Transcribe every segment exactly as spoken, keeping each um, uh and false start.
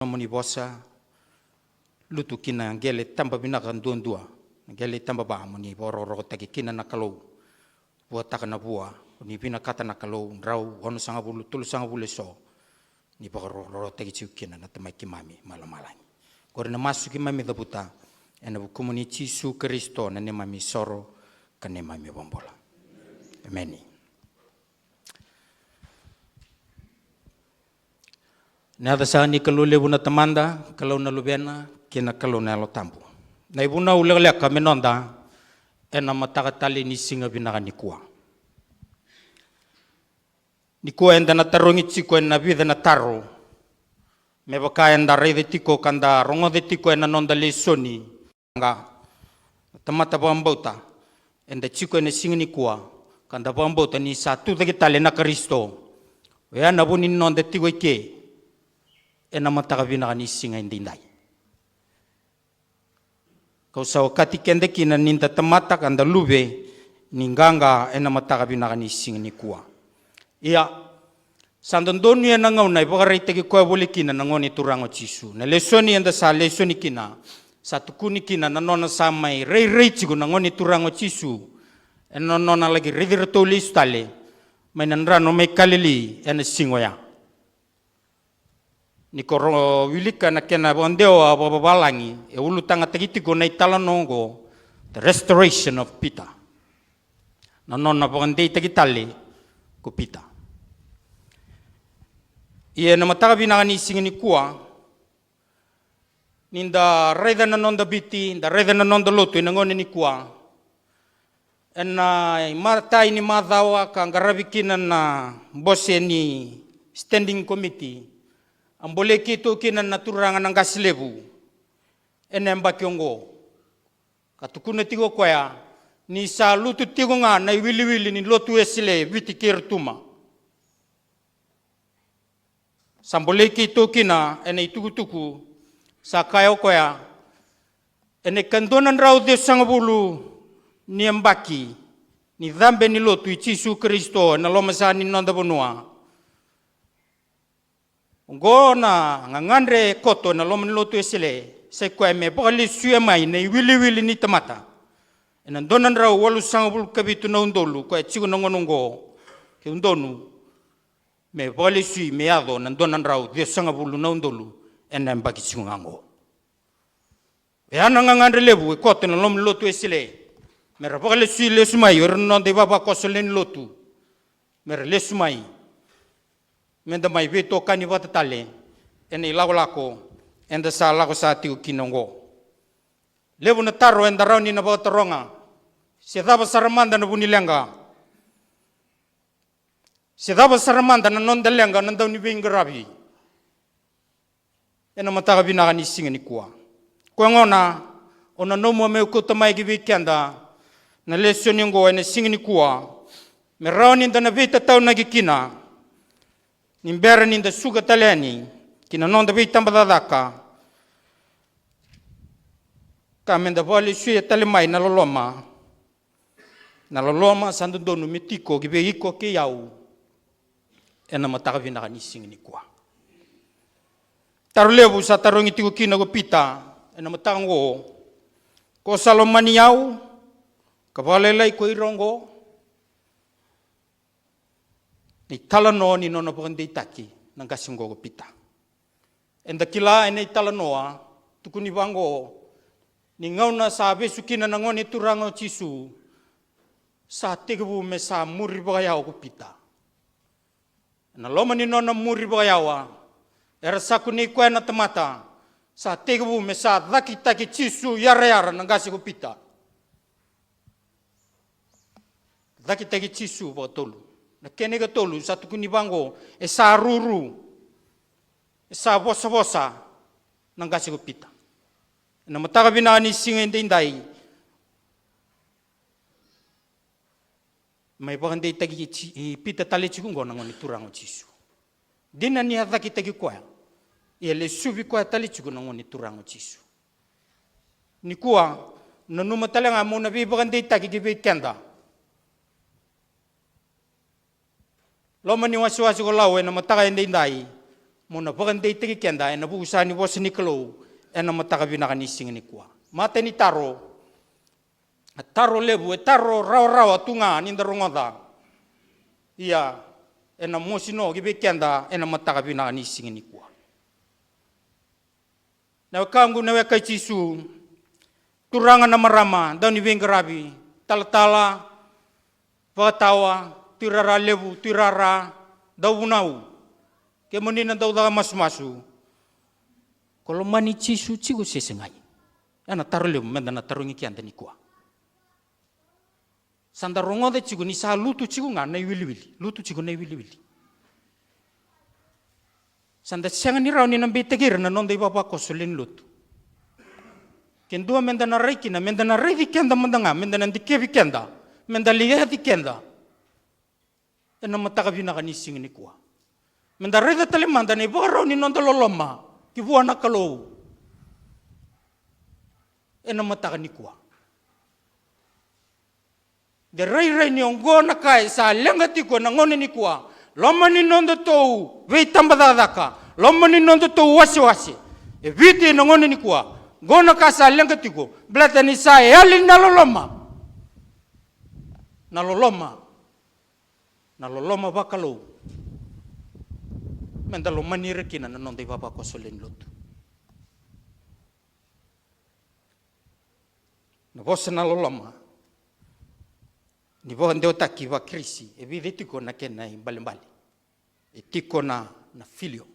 nomuni vosa, lutu ki na qele taba vinaka duadua, na qele taba va, mo ni vakarokorokotaki kina na Kalou. Vuataka na vua, o ni vinakata na Kalou, drau onosagavulu, tolusagavulu eso, ni vakarokorokotaki tiko kina na Tamai keimami mai lomalagi. Qori na masu keimami cavuta ena vukumuni Jisu Karisito, na neimami isoro ka neimami iVakabula. Emeni. Na yaca saka ni Kalou levu na Tamada, Kalou na Luvena, kei na Kalou na Yalo Tabu. Na ivunau lekaleka me noda ena mataka tale ni siga vinaka nikua. Nikua eda na tarogi tiko ena vica na taro, me vaka eda raica tiko ka da rogoca tiko ena noda lesoni. Qaqa, na tamata vakabauta, eda tiko ena siga nikua, ka da vakabauta ni sa tucake tale na Karisito. Oya na vu ni noda tiko eke ena mataka vinaka ni siga edaidai. Kau sa okati keda kina ni da tamata ka da luve ni qaqa ena mataka vinaka ni siga nikua. Ia, sa dodonu ena gauna e vakaraitaki koya voli kina na Gone Turaga o Jisu. Na lesoni eda sa lesoni kina, sa tukuni kina na nona sa mai rairai tiko na Gone Turaga o Jisu ena nona laki raici iratou lesu tale mai na drano mai Kalili ena siga oya. Ni ko ro wilika na kena vakadewa vakavavalagi, e ulutagataki tiko na italanoa oqo, the restoration of Peter. Na nona vakadeitaki tale ko Pita. Ia ena mataka vinaka ni siga nikua, ni da raica na noda Viti, da raica na noda lotu ena gauna nikua. Ena imatai ni macawa ka qaravi kina na bose ni standing committee, a bolei keitou kina na turaga na qase levu ena yabaki oqo. Ka tukuna tiko o koya ni sa lutu tiko ga na iwiliwili ni lotu Wesele e Viti kei Rotuma. Sa bolei keitou kina ena itukutuku, sa kaya o koya, ena ikadua na drau ciwasagavulu ni yabaki ni cabe ni lotu i Jisu Karisito ena loma saka ni noda vanua. Oqo na gagadre koto ena loma ni lotu Wesele, sa i koya me vakalesuya mai na iwiliwili ni tamata ena dua na drau walusagavulu ka vitu na udolu, koya e tiko na gauna oqo, ke dodonu me vakalesui me yaco na dua na drau ciwasagavulu na udolu ena yabaki tiko ga oqo. Oya na gagadre levu e koto ena loma ni lotu Wesele, mera vakalesui lesu mai o ira na noda ivavakoso lewe ni lotu, mera lesu mai, meda mai veitokani vata tale ena ilakolako eda sa lako saka tiko kina oqo. Levu na taro eda rawa ni na vakataroga. Se cava sara mada na vu ni leqa? Se cava sara mada na noda leqa, na dauniveiqaravi ena mataka vinaka ni siga nikua? Koya gona, au nanuma meu kauta mai ki vei keda na lesoni oqo ena siga nikua, me rawa ni da na veitataunaki kina ni bera ni da suka tale yani ki na noda veitabacakacaka, ka meda vakalesuya tale mai na loloma. Na loloma sa dodonu me tiko ki vei iko kei au ena mataka vinaka ni siga nikua. Taro levu sa tarogi tiko kina ko Pita ena mataka oqo: Ko sa lomani au ka vakalailai ko ira oqo? Na italanoa ni nona vakadeitaki na qase oqo ko Pita. Eda kila ena italanoa, tukuni vaqo, ni gauna sa vesu kina na Gone Turaga o Jisu, sa tekivu me sa muri vakayawa ko Pita. Ena loma ni nona muri vakayawa, era sa kunei koya na tamata, sa tekivu me sa cakitaki Jisu yarayara na qase ko Pita. Cakitaki Jisu vakatolu. Na kena ikatolu sa tukuni vaqo, e sa ruru, e sa vosavosa na qase ko Pita. Ena mataka vinaka ni siga edaidai, mai vakadeitaki Ji-, i Pita tale tiko oqo na Gone Turaga o Jisu. Dina ni a cakitaki koya, ia lesuvi koya tale tiko na Gone Turaga o Jisu. Nikua, nanuma tale ga meu na veivakadeitaki ki vei keda. Loma ni wasewase ko Lau ena mataka edaidai, Mo na vakadeitaki keda ena vuku saka ni vosa ni Kalou ena mataka vinaka ni siga nikua. Matai ni taro, a taro levu, e taro rawarawa tu ga ni da rogoca. Ia, ena mosi no ki vei keda ena mataka vinaka ni siga nikua. Na wekaqu, na weka i Jisu, turaga, na marama, dau ni veiqaravi, talatala, vakatawa, tuirara levu, tuirara, dauvunau. Kemuni na dau caka masumasu. Ko lomani Jisu tiko se segai? Ena taro levu meda na tarogi keda nikua. Sa da rogoca tiko ni sa lutu tiko ga na iwiliwili, lutu tiko na iwiliwili. Sa da sega ni rawa ni na beitaki ira na noda ivavakoso lewe ni lotu. Ke dua meda na rai kina, meda na raici keda mada ga, meda na dikevi keda, meda liaci keda. Ena mataka vinaka ni siga nikua, meda raica tale mada na ivakarau ni noda loloma ki vua na Kalou. Ena mataka nikua, de rairai ni oqo na ka e sa leqa tiko ena gauna nikua. Loma ni nodatou veitabacakacaka, loma ni nodatou wasewase e Viti ena gauna nikua, oqo na ka sa leqa tiko. Baleta ni sa yali na loloma, na loloma, na loloma vakalou. Meda lomani ira kina na noda ivavakoso lewe ni lotu. Na vosa na loloma ni vakadewataki vaKirisi, e vica tiko na kena ibalebale. E tiko na, na filio.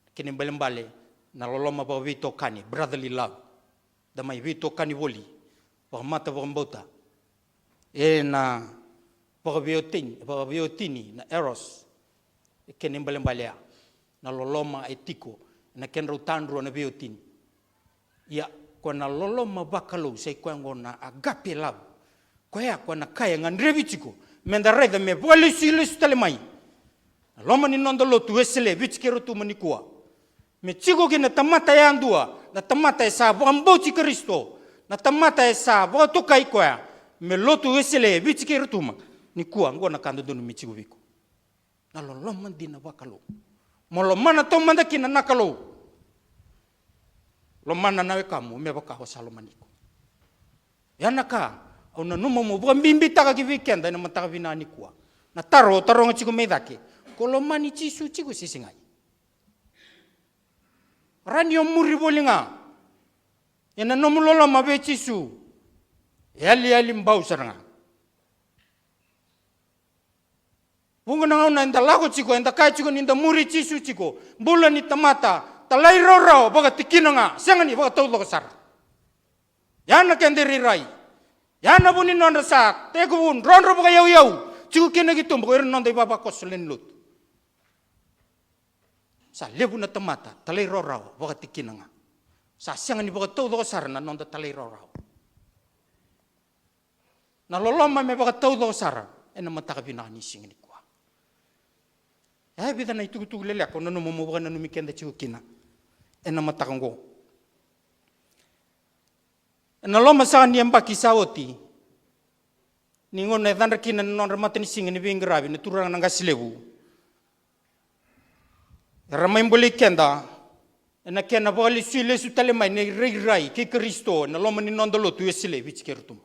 Na kena ibalebale, na loloma vakaveitokani, brotherly love. Da mai veitokani voli vakamata vakabauta. Ena vakaveiwatini, vakaveiwatini, na eros. E kena ibalebale ya, na loloma e tiko ena kedrau tadrua na veiwatini. Ia, koya na loloma vakalou, sa i koya oqo na agape love. Koya, koya na ka e gadrevi tiko meda raica me vakalesuilesu tale mai. Na loma ni noda lotu Wesele, Viti kei Rotuma nikua. Me tiko kina na tamata yadua, na tamata e sa vakabauti Karisito, na tamata e sa vakatokai koya me lotu Wesele, Viti kei Rotuma nikua. Oqo na ka dodonu me tiko vei iko. Na loloma dina vakalou. Mo lomana taumada kina na Kalou. Lomana na wekamu me vaka o sa lomani iko. Ya na ka au nanuma mo vakabibitaka ki vei keda ena mataka vinaka nikua. Na taro au taroga tiko mai cake, ko lomani Jisu tiko se segai? Rawa ni o muri voli ga ena nomu loloma vei Jisu. E yali, yali bau sara ga. Vuqa na gauna eda lako tiko, eda kaya tiko ni da muri Jisu tiko. Bula ni tamata talairawarawa, vakatikina ga, sega ni vakataucoko sara. Ya na keda irairai. Ya na vu ni nodra sa tekivu drodro vakayauyau tiko kina ki tuba ko ira na noda ivavakoso lewe ni lotu. Sa levu na tamata talairawarawa, vakatikina ga. Sa sega ni vakataucoko sara na noda talairawarawa. Na loloma me vakataucoko sara ena mataka vinaka ni siga nikua. E vica na itukutuku leleka au nanuma mo vakananumi keda tiko kina ena mataka oqo. Ena loma saka ni yabaki sa oti, ni gauna e cadra kina na nodra matanisiga ni veiqaravi na turaga na qase levu, era mai bolei keda ena kena vakalesuilesu tale mai na irairai kei Karisito ena loma ni noda lotu Wesele, Viti kei Rotuma.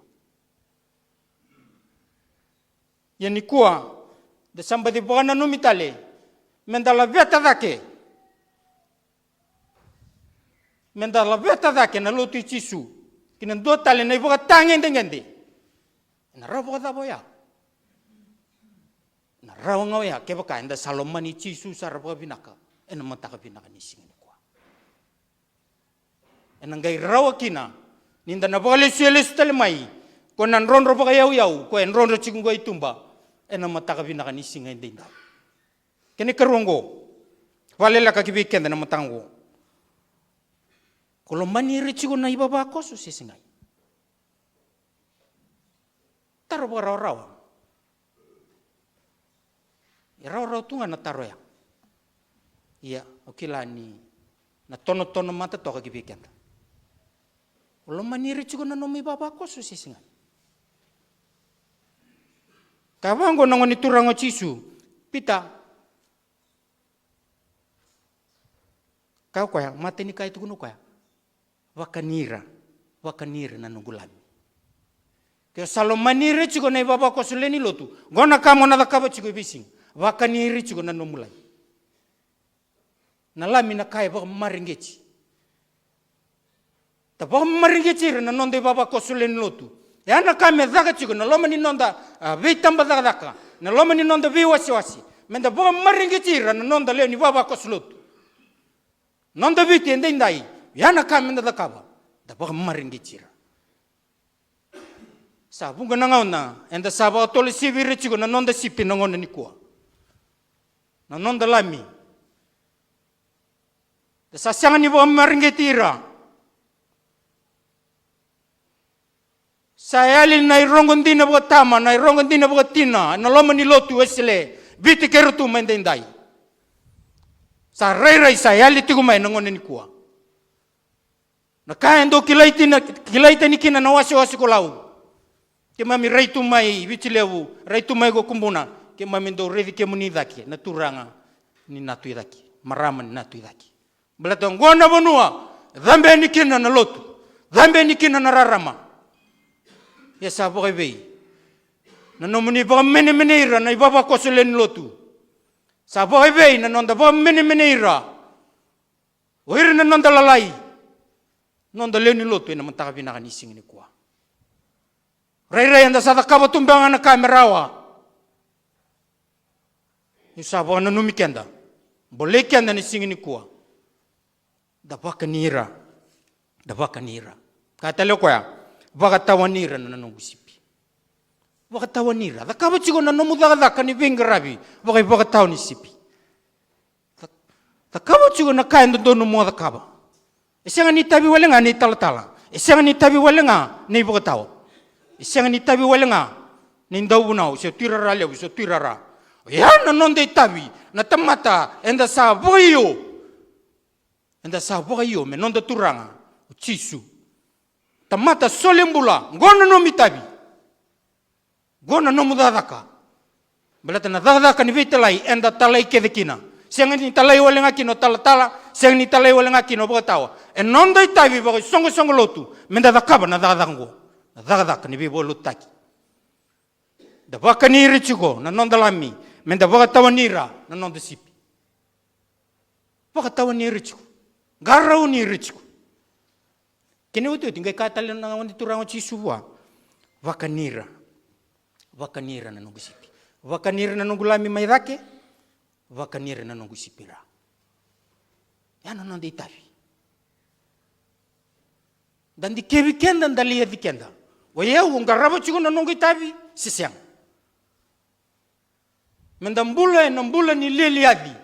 Ia nikua, da sa baci vakananumi tale meda laveta cake, meda laveta cake na lotu i Jisu ki na dua tale na ivakatagedegede. Ena rawa vakacava oya? Ena rawa ga oya kevaka eda sa lomani Jisu sara vakavinaka ena mataka vinaka ni siga nikua. Ena qai rawa kina ni da na vakalesuelesu tale mai ko na drodro vakayauyau ko e drodro tiko qo i tuba ena mataka vinaka ni siga edaidai. Kena ikarua oqo, vakaleleka ki vei keda na mataka oqo. Ko lomani ira tiko na ivavakoso se segai? Taro vakarawarawa. E rawarawa tu ga na taro ya. Ia, au kila ni na tonotono mata toka ki vei keda. O lomani ira tiko na nomu ivavakoso se segai? Ka vaqo na gone turaga o Jisu, Pita, Kaya o koya, matai ni ka e tukuna o koya, vakani ira, vakani ira na noqu lami. Ke o sa lomani ira tiko na ivavakoso lewe ni lotu, qo na ka mo na cakava tiko e veisiga. Vakani ira tiko na nomu lami. Na lami na ka e vakamareqeti. Da vakamareqeti ira na noda ivavakoso lewe ni lotu. Ya na ka me caka tiko na loma ni noda, a, veitabacakacaka, na loma ni noda veiwasewase. Me da vakamareqeti ira na noda lewe ni vavakoso lotu. Noda Viti edaidai, ya na ka me da cakava. Da vakamareqeti ira. Sa vuqa na gauna eda sa vakatolesivi ira tiko na noda sipi na gauna nikua. Na noda lami. Da sa sega ni vakamareqeti ira. Sa yali na irogo dina vakatama, na irogo dina vakatina, na loma ni lotu Wesele, Viti kei Rotuma edaidai. Sa rairai sa yali tiko mai na gauna nikua. Na ka e dau kilai tina, kilai tani kina na wasewase ko Lau. Keimami rai tu mai Viti Levu, rai tu mai ko Kubuna, keimami dau raici kemuni cake, na turaga ni Natu i cake, marama ni Natu i cake. Baleta oqo na vanua, cabe yani kina na lotu, cabe yani kina na rarama. Ia sa vakaevei na nomuni vakamenemenei ira na ivavakoso lewe ni lotu? Sa vakaevei na noda vakamenemenei ira o ira na noda lalai, noda lewe ni lotu ena mataka vinaka ni siga nikua? Rairai eda sa cakava tu beka ga na ka me rawa. Niu sa vakananumi keda, bolei keda na siga nikua. Da vakani ira. Da vakani ira. Ka tale o koya, vakatawani ira na noqu sipi. Vakatawani ira. Cakava tiko na nomu cakacaka ni veiqaravi vakaivakatawa ni sipi. Ca-, cakava tiko na ka e dodonu mo cakava. E sega ni tavi wale ga ni talatala. E sega ni tavi wale ga ni vakatawa. E sega ni tavi wale ga ni dauvunau, se tuirara levu, se tuirara. Oya na noda itavi, na tamata eda sa vakaio. Eda sa vakaio me noda Turaga o Jisu. Tamata sole bula, qo na nomu itavi. Qo na nomu cakacaka. Baleta na cakacaka ni veitalai eda talai kece kina. Sega ni talai wale ga kina o talatala, sega ni talai wale ga kina o vakatawa. E noda itavi vakaisoqosoqo lotu me da cakava na cakacaka qo. Na cakacaka ni veivakalotutaki. Da vakani ira tiko na noda lami, me da vakatawani ira na noda sipi. Vakatawani ira tiko. Qarauni ira tiko. Kena iotioti, qai kaya tale na Gone Turaga o Jisu vua, vakani ira. Vakani ira na noqu sipi. Vakani ira na noqu lami mai cake. Vakani ira na noqu sipi ra. Ya na noda itavi. Da dikevi keda, da liaci keda. O yau, au qarava tiko na noqu itavi se sega? Me da bula ena bula ni lialiaci.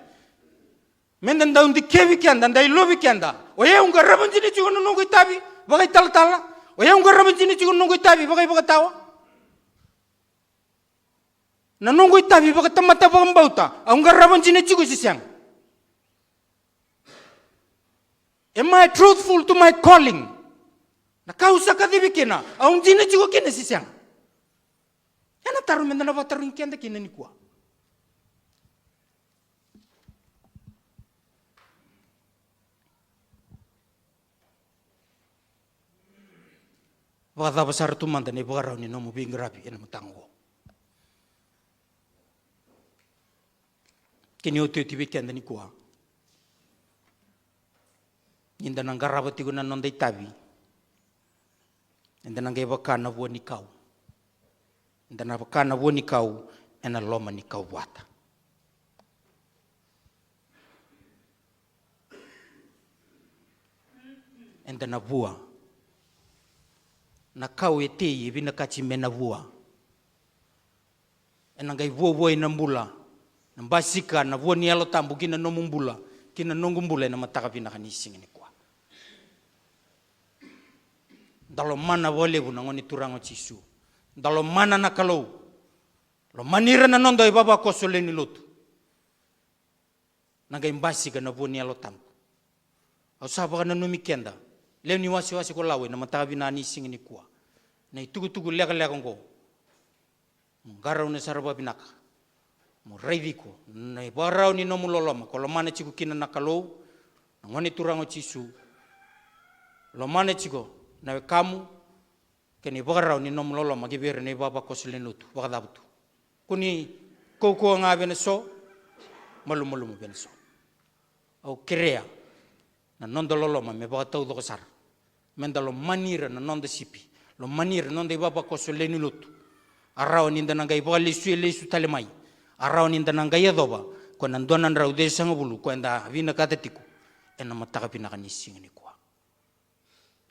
Me da dau dikevi keda, da ilovi keda. O yau, au qarava dina tiko na noqu itavi vakaitalatala? O yau, au qarava dina tiko na noqu itavi vakaivakatawa? Na noqu itavi vakatamata vakabauta, au qarava dina tiko se sega? Am I truthful to my calling? Na ka au sa kacivi kina, au dina tiko kina se sega? Ya na taro me da na vakatarogi keda kina nikua. Vakacava sara tu mada na ivakarau ni nomu veiqaravi ena mataka oqo? Kena iotioti vei keda nikua, ni da na qarava tiko na noda itavi, eda na qai vaka na vua ni kau. Eda na vaka na vua ni kau ena loma ni kau vuata. Eda na vua. Na kau e tei, e vinakati me na vua. Ena qai vuavuai na bula, na basika na vua ni Yalo Tabu ki na nomu bula, ki na noqu bula ena mataka vinaka ni siga nikua. Da lomana vakalevu na Gone Turaga o Jisu. Da lomana na Kalou. Lomani ira na noda ivavakoso lewe ni lotu. Na qai basika na vua ni Yalo Tabu. Au sa vakananumi keda, lewe ni wasewase ko Lau, ena mataka vinaka ni siga nikua. Na itukutuku lekaleka oqo, mo qarauna sara vakavinaka. Mo raici iko na ivakarau ni nomu loloma ko lomana tiko kina na Kalou. Na Gone Turaga o Jisu, lomana tiko na wekamu kei na ivakarau ni nomu loloma ki vei ira na ivavakoso lewe ni lotu. Vakacava tu? Kua ni kaukauwa ga vei na so, malumalumu vei na so. Au kerea na noda loloma me vakataucoko sara. Meda lomani ira na noda sipi, lomani ira na noda ivavakoso lewe ni lotu. A rawa ni da na qai vakalesuya lesu tale mai. A rawa ni da na qai yacova ko na dua na drau ciwasagavulu ko eda vinakata tiko. Ena mataka vinaka ni siga nikua.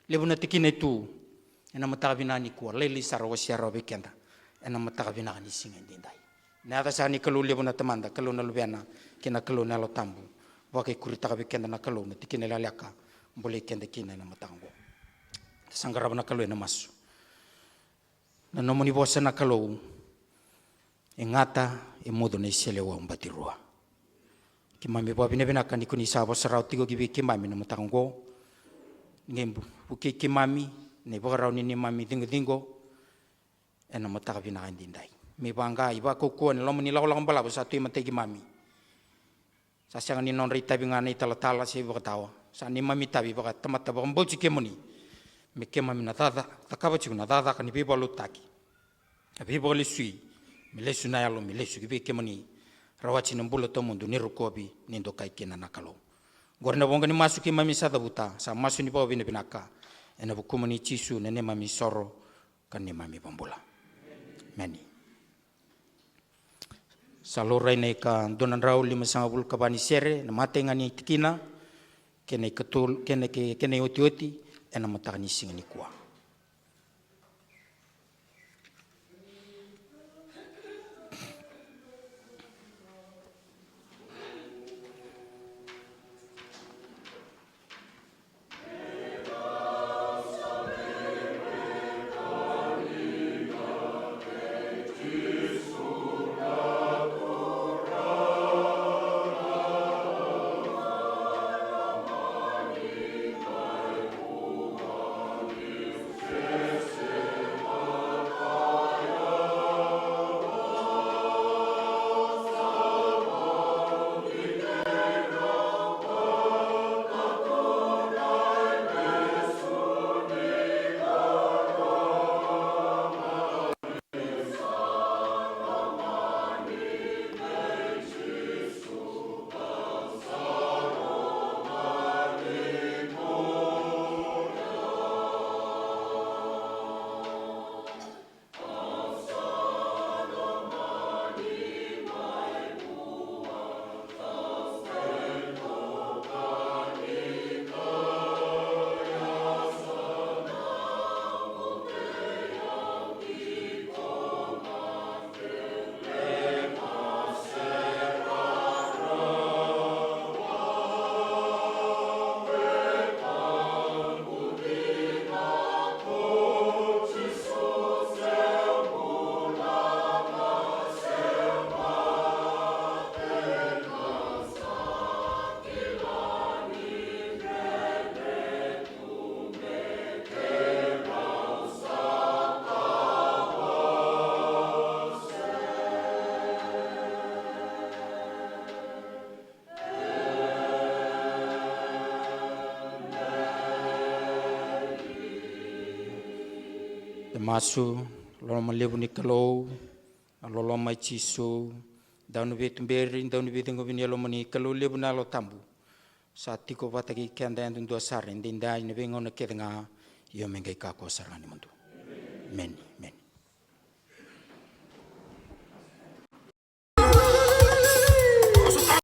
Levu na tikina e tu ena mataka vinaka nikua, lailai sara wasea rawa vei keda ena mataka vinaka ni siga edaidai. Na yaca saka ni Kalou levu na Tamada, Kalou na Luvena, kei na Kalou na Yalo Tabu. Vakaikuritaka vei keda na Kalou na tikina lekaleka, bolei keda kina ena mataka oqo. Da sa qarava na Kalou ena masu. Na nomuni vosa na Kalou, e gata, e mucu na iseleiwau batirua. Keimami vakavinavinaka ni ko ni sa vosa rawa tiko ki vei keimami na mataka oqo. Ni qai vukei keimami na ivakarau ni neimami ciqociqo ena mataka vinaka edaidai. Me vaka ga i vakaukauwa ni loma ni lakolako balavu sa tu e matai keimami. Sa sega ni nodra itavi ga na italatala se ivakatawa. Sa neimami itavi vakatamata vakabauti kemuni. Me keimami na caca, cakava tiko na cakacaka ni veivakalotutaki, na veivakalesui, me lesu na Yalo, me lesu ki vei kemuni. Rawati na bula tawamudu ni rokovi, ni dokai kina na Kalou. Oqori na voqa ni masu keimami sa cavuta, sa masu ni vakavinavinaka ena vukumuni Jisu na neimami isoro ka neimami ivakabula. Emeni. Sa laurai na ikadua na drau limasagavulu ka va ni sere, na matai ga ni tikina, kei na ikatolu, kei na, kei, kei na iotioti ena mataka ni siga nikua. E masu. Loloma levu ni Kalou, na loloma i Jisu, dau ni veituberi, dau ni veiciqomi ni Yalomuni, Kalou levu na Yalo Tabu, sa tiko vata kei keda yadudua sara, edaidai, na veigauna kece ga, io me qai kakua sara ga ni mudu. Emeni, emeni.